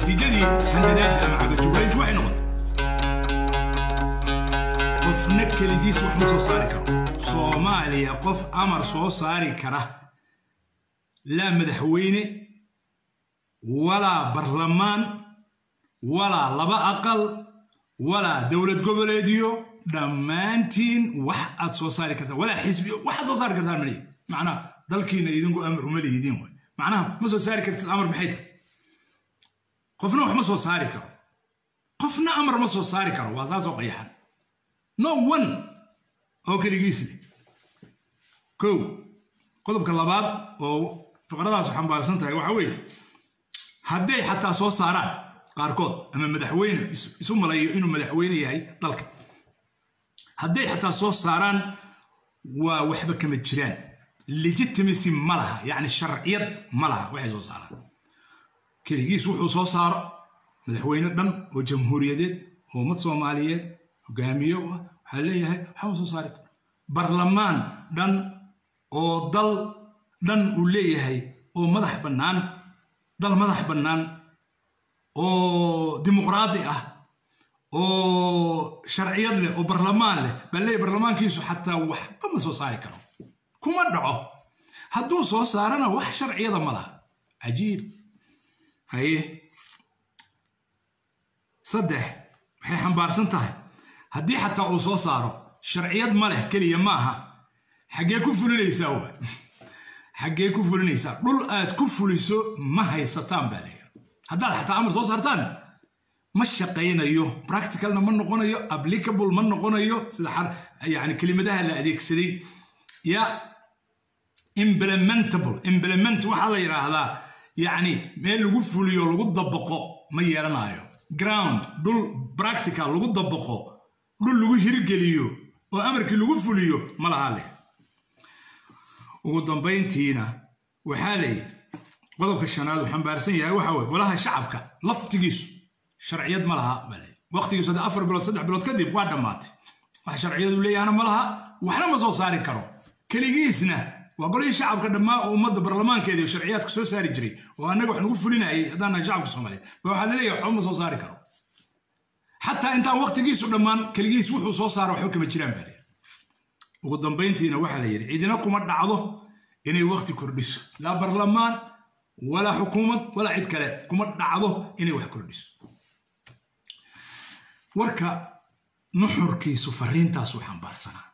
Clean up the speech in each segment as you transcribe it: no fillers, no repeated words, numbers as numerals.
Natiijadii handadaadda ama cagajuglayntu waxay noqotay qofna keligiis wax ma soo saari karo. Soomaaliya qof amar soo saari kara, laa madaxweyne walaa barlamaan walaa laba aqal walaa dowlad goboleedyo, dhammaantiin wax aad soo saari kartaan, walaa xisbiyo, waxaad soo saari kartaan malihid. Macnaha dalkiina idinku amar uma lihidin way. Macnaha ma soo saari kartid amar maxay tahay? Qofna wax ma soo saari karo, qofna amar ma soo saari karo. Waa saasoo qayaxan, no one oo keligiis leh. Kow, qodobka labaad oo fiqradaasu xambaarsan tahay waxa weeye, hadday xataa soo saaraan qaarkood ama madaxweyne isu malayo inuu madaxweyne yahay dalka, hadday xataa soo saaraan, waa waxba kama jiraan, legitimacy ma laha, yacni sharciyad ma laha waxay soo saaraan. Keligiis wuxuu soo saaro madaxweyne dhan oo jamhuuriyadeed oo ummad Soomaaliyeed hogaamiye u ah, waxaa leeyahay waxba soo saari karo. Barlamaan dhan oo dal dhan uu leeyahay oo madax bannaan, dal madax bannaan oo dimuqraadi ah oo sharciyad leh oo barlamaan leh baa leeyahay, barlamaankiisu xataa waxba ma soo saari karo, kuma dhaco. Hadduu soo saarana wax sharciyada ma laha. Cajiib. Haye, saddex, waxay xambaarsan tahay haddii xataa uu soo saaro sharciyad ma leh keliya maaha, xaggee ku fulinaysaa? Wa xaggee ku fulinaysaa? Dhul aad ku fuliso ma haysataan baa leeyahay. Haddaad xataa amar soo saartaan ma shaqaynayo, practicalna ma noqonayo, applicable ma noqonayo, sida yani kelimadaha la adeegsaday ya, implementable. Implement waxaa la yidhaahdaa yacni meel lagu fuliyo, lagu dabaqo ma yeelanayo. Ground, dhul practical lagu dabaqo, dhul lagu hirgeliyo oo amarkii lagu fuliyo ma laha leh. Ugu dambayntiina waxaa leeyahy qodobka shanaad uu xambaarsan yahay waxa weye, golaha shacabka laftigiisu sharciyad ma laha baa leeyahy. Waqtigiisu hadda 4 bilood, 3 bilood kadib waa dhammaatay. Wax sharciyadu leeyahana ma laha, waxna ma soo saari karo keligiisna. Waa golihii shacabka dhammaa oo ummadda barlamaankeeda iyo sharciyaadka soo saari jiray oo annaga wax nagu fulinayay haddaan nahay shacabka Soomaaliyeed, ba waxaa laleeyahay waxba ma soo saari karo. Xataa intaan waqtigiisu dhammaan keligiis wuxuu soo saara waxba kama jiraan baa leeyahay. Ugu dambayntiina waxaa la yidhi cidina kuma dhacdo inay waqti kordhiso, laa barlamaan walaa xukuumad walaa cid kale kuma dhacdo inay wax kordhiso. Warka nuxurkiisu fariintaasuu xambaarsanaa.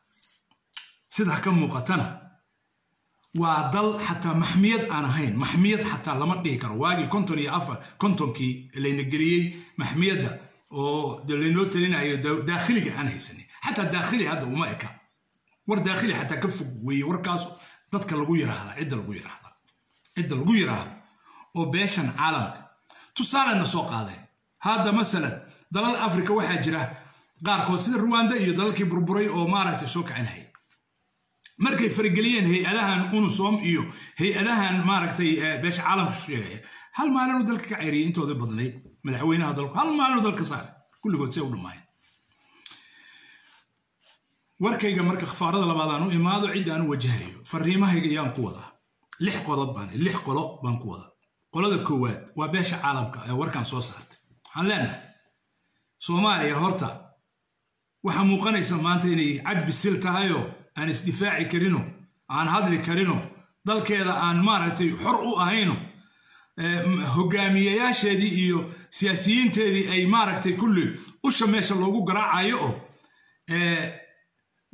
Sidaa ka muuqatana waa dal xataa maxmiyad aan ahayn, maxmiyad xataa lama dhihi karo. Waagii 54, 50kii layna geliyey maxmiyadda oo de laynoo talinayo, daakhiliga aan haysanin, xataa daakhili hadda uma eka. War daakhili xataa ka fog weeye warkaas. Dadka lagu yiraahdaa, cidda lagu yiraahdaa, cidda lagu yiraahdo oo beeshan caalamka tusaalena soo qaaday hadda, masalan dalal Afrika waxaa jira qaarkood sida Ruwanda iyo dalalkii burburay oo maaragtay soo kacinhaya, markay farageliyeen hay-adahan UNOSOM iyo hay-adahan maaragtay beesha caalamka sheegaya, hal maalinuu dalka ka ceyriyay intoodii badnayd. Madaxweynaha dalku hal maalinuu dalka saaray kulligood say u dhammaayeen. Warkayga marka khafaarada labaad aan u imaado, cidda aan u wajahayo fariimahayga yaan ku wadaa lix qodob baan, lix qolo baan ku wadaa. Qolada koowaad waa beesha caalamka ee warkan soo saartay. Waxaan leenahay Soomaaliya horta waxaa muuqanaysa maanta inay cad bisil tahayoo aan isdifaaci karinoo aan hadli karinoo dalkeeda aan maaragtay xor u ahayno, hogaamiyayaasheedii iyo siyaasiyiinteedii ay maaragtay kulli usha meesha loogu garaacayo. Oo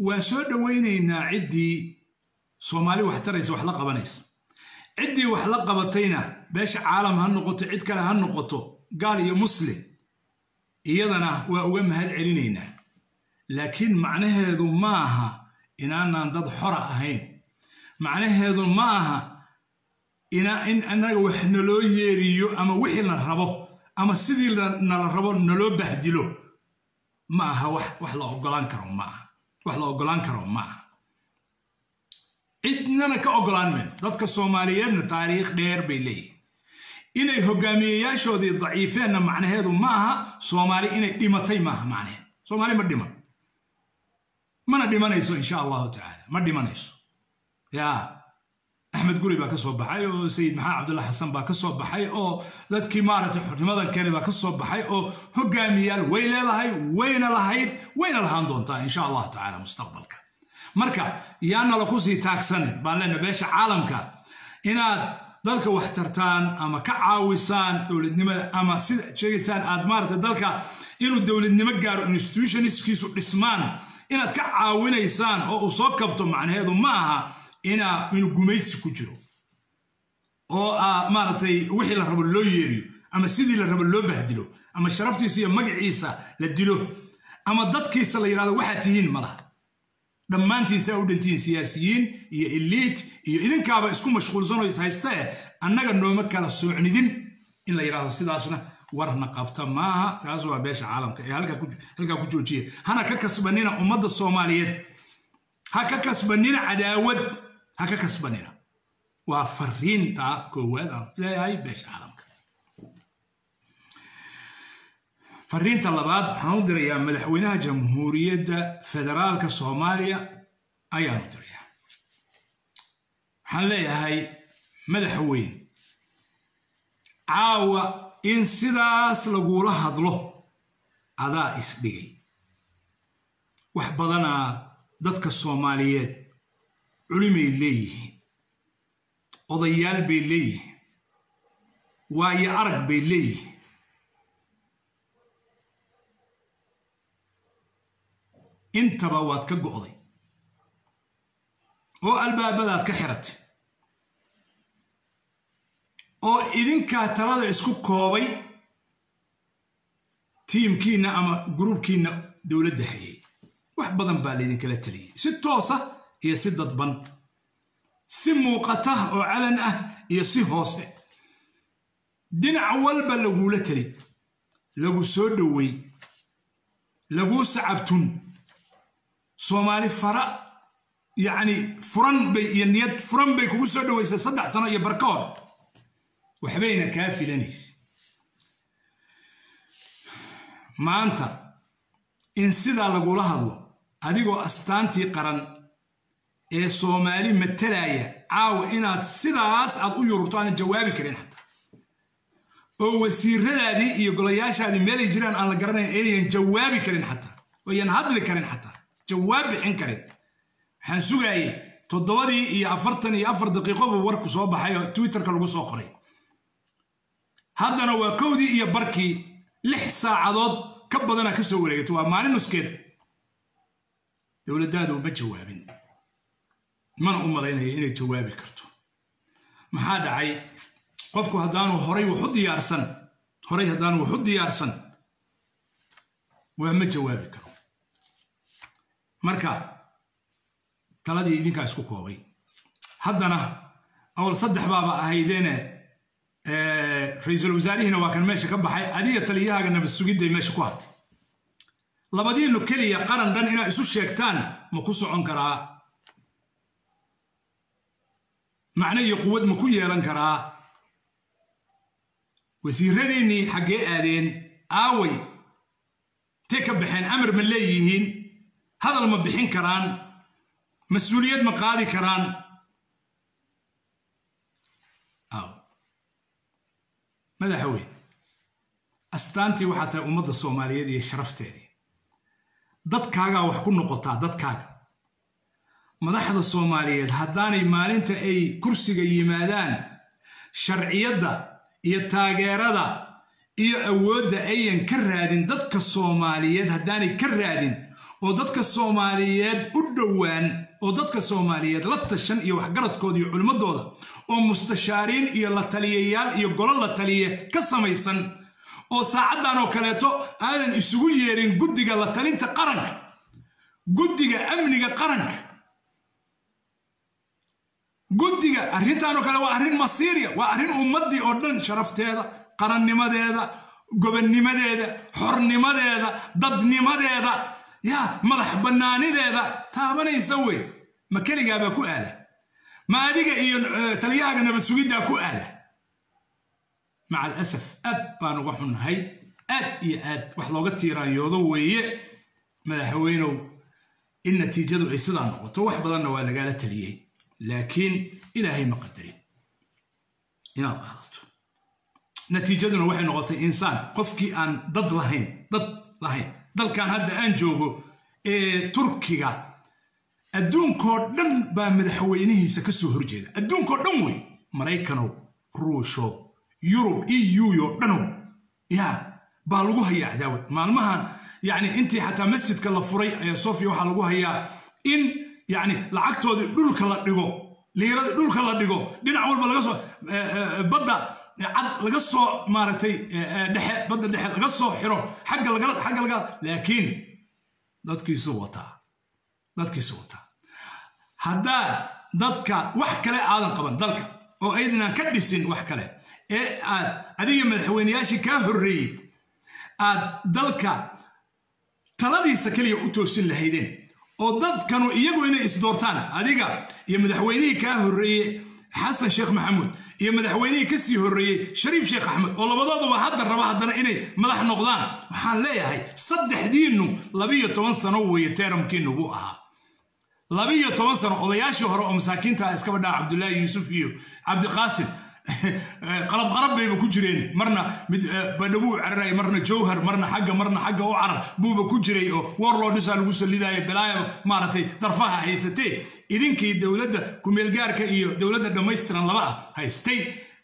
waa soo dhowaynaynaa ciddii Soomaali wax taraysa, wax la qabanaysa. Ciddii wax la qabatayna, beesha caalam ha noqoto, cid kale ha noqoto, gaal iyo muslim, iyadana waa uga mahad celinaynaa. Laakiin macnaheedu ma aha inaanaan dad xora ahayn. Macnaheedu ma aha in annaga wax naloo yeeriyo ama wixii la rabo ama sidii nala rabo naloo bahdilo. Ma aha wax la ogolaan karo, ma aha wax la ogolaan karo, ma aha. Cidnana ka ogolaan mayno. Dadka Soomaaliyeedna taariikh dheer bay leeyihin. Inay hogaamiyeyaashoodii daciifeenna macnaheedu ma aha Soomaali inay dhimatay, maaha macnaheedu. Soomaali ma dhiman, mana dhimanayso, insha Allahu tacaala, ma dhimanayso. Yaa Axmed Guri baa ka soo baxay, oo Sayid Maxamed Cabdulla Xasan baa ka soo baxay, oo dadkii maaragtay xornimadan keenay baa ka soo baxay, oo hogaamiyaal way leedahay, wayna lahayd, wayna lahaan doontaa insha allahu tacaala mustaqbalka. Marka yaana la kusii taagsanin baan leenahay beesha caalamka inaad dalka wax tartaan ama ka caawisaan dowladnimada, ama sida sheegaysaan aad maaragtay dalka inuu dowladnimo gaaro, institutionskiisu dhismaan, inaad ka caawinaysaan oo uu soo kabto. Macnaheedu ma aha inuu gumaysi ku jiro oo maaragtay wixii la rabo loo yeeriyo, ama sidii la rabo loo bahdilo, ama sharaftiisa iyo magaciisa la dilo, ama dadkiisa la yidhahdo waxaad tihiin malaha. Dhammaantiin saa u dhantihiin, siyaasiyiin iyo elite iyo idinkaaba isku mashquulsanoo is haysta, annaga nooma kala soocnidin in la yidhahdo. Sidaasna warna qabta maaha. Taas waa beesha caalamka ee halkaa ku joojiya. Hana ka kasbanina ummadda Soomaaliyeed, ha ka kasbanina cadaawad, ha ka kasbanina. Waa fariinta koowaad aan leeyahay beesha caalamka. Fariinta labaad waxaan u dirayaa madaxweynaha Jamhuuriyadda Federaalka Soomaaliya ayaan u dirayaa. Waxaan leeyahay, madaxweyne, caawa in sidaas lagula hadlo adaa isdhigay. Wax badanaa dadka Soomaaliyeed culimay leeyihiin, odayaal bay leeyihiin, waayo arag bay leeyihiin. Intaba waad ka go'day oo albaabadaad ka xiratay, oo idinkaa talada isku koobay, tiimkiinna ama gruubkiinna dowladda hayay. Wax badan baa laydinkala taliyey, si toosa iyo si dadban, si muuqata oo calan ah iyo si hoose, dhinac walba laguula tali, lagu soo dhowey, laguu sacabtun. Soomaali fara yacni furan bay iyo niyad furan bay kugu soo dhoweysay 3 sano iyo barka hor, waxbayna kaa filanaysa. Maanta in sidaa lagula hadlo adigoo astaantii qaran ee Soomaali matalaya, caawa inaad sidaas aad u yururto, aanad jawaabi karin xataa, oo wasiiradaadii iyo golayaashaadii meelay jiraan aan la garanayn, aynan jawaabi karin xataa, oo hadli karin xataa, jawaab bixin karin. Waxaan sugaayey 7:44 buu warku soo baxay oo Twitterka lagu soo qoray. Haddana waa 1:20, 6 saacadood ka badanaa ka soo wareegatay, waa maalin nuskeed. Dowladdaadu ma jawaabin, mana u malaynaya inay jawaabi karto. Maxaa dhacay? Qofku haddaanu horay wax u diyaarsan, horay haddaanu wax u diyaarsan, waa ma jawaabi karo. Marka taladii idinkaa isku koobay. Haddana awal saddex baaba ahaydeene, ra-iisul wasaarihiina waa kan meesha ka baxay, adiga taliyahaaga nabad sugidday meesha ku hartay. Labadiinu keliya qaran dhan inaa isu sheegtaan ma ku socon karaa? Macno iyo quwad ma ku yeelan karaa? Wasiiradiinnii xaggee aadeen? Aaway? Intee ka baxeen? Amar ma leeyihiin? Hadal ma bixin karaan? Mas-uuliyad ma qaadi karaan? Aw madaxweyne, astaantii waxaa tahay ummadda Soomaaliyeed iyo sharafteedii. Dadkaagaa wax ku noqotaa dadkaaga. Madaxda Soomaaliyeed haddaanay maalinta ay kursiga yimaadaan sharciyadda iyo taageerada iyo awoodda ayan ka raadin dadka Soomaaliyeed, haddaanay ka raadin oo dadka Soomaaliyeed u dhowaan, oo dadka Soomaaliyeed la tashan iyo waxgaradkooda iyo culimmadooda, oo mustashaariin iyo la taliyayaal iyo golo la taliye ka samaysan, oo saacaddan oo kaleeto aadan isugu yeerin guddiga la talinta qaranka, guddiga amniga qaranka, guddiga arrintan oo kale, waa arrin masiiriya, waa arrin ummaddii oo dhan sharafteeda, qarannimadeeda, gobonnimadeeda, xornimadeeda, dadnimadeeda, yaa madax bannaanideeda taabanaysa wey. Ma keligaabaa ku aada? Ma adiga iyo taliyahaaga nabad sugiddaa ku aada? Maca alasaf, aad baan uga xunnahay, aad iyo aad wax looga tiiraanyoodo weeye, madaxweynow, in natiijadu ay sidaa noqoto. Wax badanna waa lagaala taliyey. Laakiin Ilaahay ma qadarin inaad qaadato. Natiijaduna waxay noqotay insaan qofkii aan dad lahayn, dad lahayn. Dalkan hadda aan joogo ee Turkiga, adduunkoo dhan baa madaxweynihiisa ka soo horjeeda. Adduunkoo dhan wey, Maraykanow, Ruusho, Yurub, EU yo dhanow yaa baa lagu hayaa cadaawad maalmahan. Yani intii xataa masjidka la furay ee Sofia, waxaa lagu hayaa in yani lacagtoodii dhulka la dhigo, liiradii dhulka la dhigo, dhinac walba laga soo, badda cad laga soo, maaragtay, dhexe, badda dhexe laga soo xiro, xagga lagala, xagga laga. Laakiin dadkiisu wataa, dadkiisu wataa. Haddaa dadka wax kale aadan qaban dalka oo aydinaan ka dhisin wax kale ee aad adiga madaxweyneyaashii kaa horreeyey aad dalka taladiisa keliya u toosin lahaydeen, oo dadkanu iyagu inay isdoortaan, adiga iyo madaxweynihii kaa horreeyey Xasan Sheekh Maxamuud iyo madaxweynihii ka sii horreeyey Shariif Sheekh Axmed, oo labadooduba hadda raba haddana inay madax noqdaan, waxaan leeyahay saddexdiinnu 12 sano weeye termkiinnu buu ahaa, 12 sano. Odayaashii hore oo masaakiinta ah iskaba dhaa, Cabdullaahi Yuusuf iyo Cabdiqaasim qalab qarab bayba ku jireen. Marna mid Badhabuu cararay, marna Jowhar, marna xagga, marna xagga u carar buuba ku jiray, oo warlordhisaa lagu salidayo, balaaya maaragtay darfaha haysatee. Idinkii dowladda kumeelgaarka iyo dowladda dhammaystiran laba ah haystay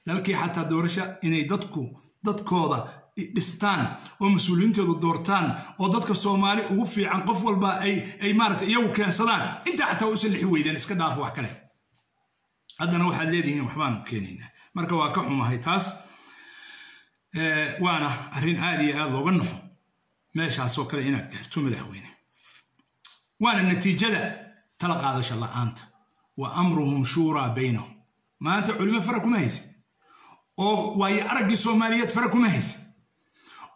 dalkii, xataa doorasha inay dadku dadkooda dhistaan oo mas-uuliyiintooda doortaan oo dadka Soomaali ugu fiican qof walba ay maaragtay iyagu keensadaan, intaa xataa u sallixi weydeen, iska dhaaf wax kale. Haddana waxaad leedihiin waxbaanu keenaynaa. Marka waa ka xumahay taas, waana arrin aad iyo aad looga naxo meeshaasoo kale inaad gaarto, madaxweyne. Waana natiijada tala qaadasho la'aanta. Wa amruhum shuuraa baynahum. Maanta culimo fara kuma haysid, oo waayo araggii Soomaaliyeed fara kuma haysid,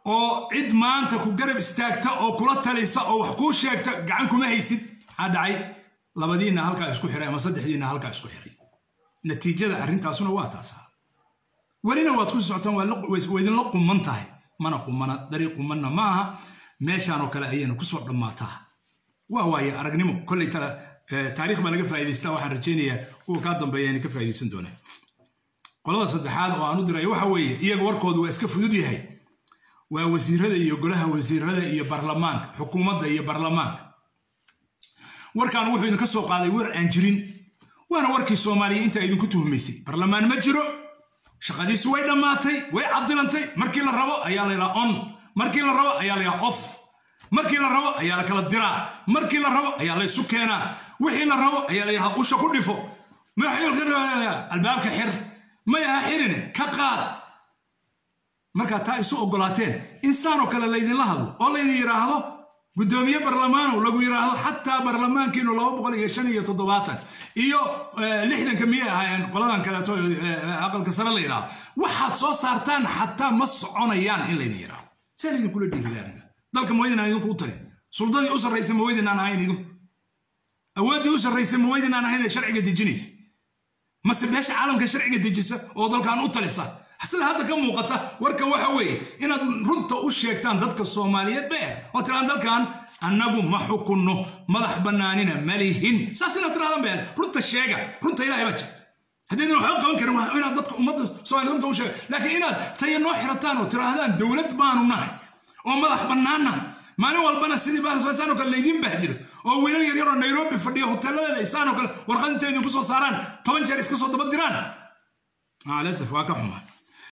oo cid maanta ku garab istaagta oo kula talisa oo wax kuu sheegta gacan kuma haysid. Maxaa dhacay? Labadiinna halkaa isku xiray ama saddexdiinna halkaa isku xiray. Natiijada arrintaasuna waa taasaa. Welina waad ku socotaan, waa idinla quman tahay, mana qumana, dariiq qumanna ma aha. Meeshaanoo kale ayayna kusoo dhammaataa. Waa waaye aragnimo kolley, taariikh baa laga faa'idaystaa. Waxaan rajaynayaa kuwa kaa dambeeya inay ka faa'iidaysan doonaan. Qolada saddexaad oo aan u diray waxa weeye, iyaga warkoodu waa iska fudud yahay, waa wasiirada iyo golaha wasiirada iyo baarlamaanka, xukuumadda iyo baarlamaanka. Warkan wuxuu idinka soo qaaday war aan jirin, waana warkii Soomaaliya intaa idinku tuhmaysay. Barlamaan ma jiro, shaqadiisu way dhammaatay, way cadilantay. Markii la rabo ayaa la yidhaha on, markii la rabo ayaa la yidhaha off, markii la rabo ayaa la kala diraa, markii la rabo ayaa la isu keenaa, wixii la rabo ayaa la yidhaha usha ku dhifo, albaabka xir, maya ha xirine ka qaad. Markaa taa isu ogolaateen, insaanoo kale laydinla hadlo oo laydin yidhaahdo guddoomiye barlamaanow lagu yidhaahdo, xataa barlamaankiinu 275 iyo 60-ka miyay ahaayeen qoladan kaleeto aqalka sare la yidhaahdo, waxaad soo saartaan xataa ma soconayaan in laydin yidhaahdo. See laydinkula dhiiriga aniga? Dalka ma waydinaan idinku u talin? Suldadii u sarraysa ma waydinaan ahayn idinku? Awooddii u sarraysa ma waydinaan ahayn ee sharciga dejinaysa? Mase beesha caalamka sharciga dejisa oo dalkan u talisa? Sida hadda ka muuqata warka waxa weeye inaad runta u sheegtaan dadka Soomaaliyeed be oo tiraan dalkan annagu ma xukunno, madax bannaanina ma lihin. Saas inaad tirahdaan be, runta sheega, runta Ilahay baa jira. Haddaydan waxba qaban karin, waa inaad dadka ummadda Soomaaliyed runta u sheega. Laakiin inaad taya noo xirataan oo tiraahdaan dowlad baanu nahay oo madax bannaan nahay, maalin walbana sidii baan oo kale laydiin bahdilo, oo wiilal yaryar oo Nairobi fadhiya hoteeladeeda isaan oo kale warqad intay idinku soo saaraan 10 jeer iska soo daba diraan, macalasaf, waa ka xumaa.